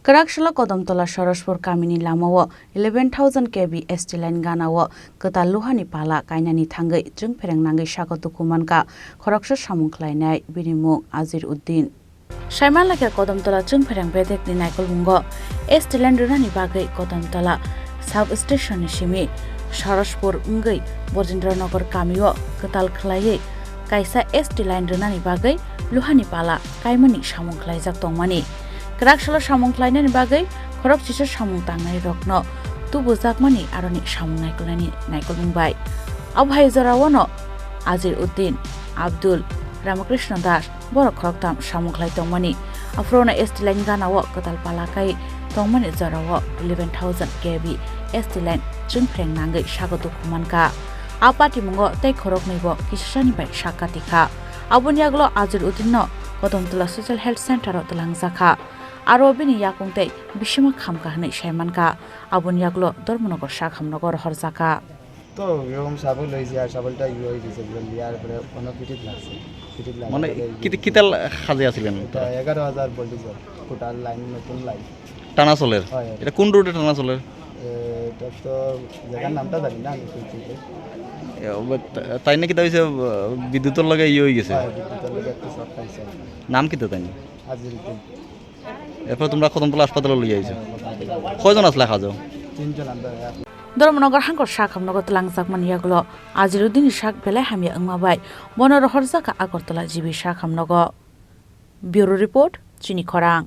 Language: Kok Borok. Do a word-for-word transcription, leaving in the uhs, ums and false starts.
Kwraksalo Kodamtola Sorospur kamini lamao eleven thousand K V S T line ganao kwtal luhani pala kainani thangwi chwngphereng nangwi sago dukhu mankha, khoroksa samung khlainai bini mung Azir Uddin. Saimanlakha Kodamtola chwngphereng bedekni naikolmungo S T line rwnani bagwi Kodamtola sub station ni simi Sorospur wngwi Bojendra Nagar kamio kwtal khlaiwi kaisa S T line rwnani bagwi luhani pala kaimani samung khlaijak tongmani. Kwraksalo samung khlainani bagwi khorokchisa samung tangnai rokno tubujakmani aroni samung naikolnani naikolmung bai. Abo hai jorao no Azir Uddin, Abdul, Ramakrishna Das, borok khoroktham samung khlai tongmani. Aphuru no S T line ganao kwtal pala kai tongmani jorao eleven thousand K V S T line chwngphreng nangwi sago dukhu mankha. A patimungo tei khoroknwi bo kisasani bai sakha tikha. Aboni yagulo Azir Uddin no Kodamtola Social Health Center o twlangjakha. Aro bini yakung tei bisima khamkha hwnwi saimankha. Aboni yagulo Dharmanagar sakhamnogo rohorjakha. তো এরকম সাবল হয়েছে আর সাবলটা ইয়ে হয়ে গেছে, এগুলো নেওয়ার পরে কোনো ফিটিং লাগছে, ফিটিং মানে লাগাতে হবে। কিতা, কিতা লা-, কাজে আছিলেন এটা তারা? এগারো হাজার ভোল্টেজ, টোটাল লাইন, নতুন লাইন। টানা চলের? হয়, হয়। এটা কোন রোডে টানা চলের? এ, এটা তো জায়গার নামটা জানি না আমি কোন রোডে। এ, ও, তা-, তাই নাকি তা হইছে, আহ, বিদ্যুতের লগে ইয়ে হয়ে গেছে? হয়, বিদ্যুতের লগে একটু শর্ট খাইছে আর কি। নাম কিতা তাই? আজির দিন। এরপর তোমরা কদমতলা হাসপাতালে লইয়া আইছো? হ্যাঁ, কদমতলা। কয়জন আসলে কাজো? তিনজন আমরা। Dharmanagar hangkor sakhamnogo twlangjakmani yagulo Azirudini sak belai hamya wngma bai bono rohorjakha Agartala G B sakhamnogo. Bureau Report, Chini Khorang.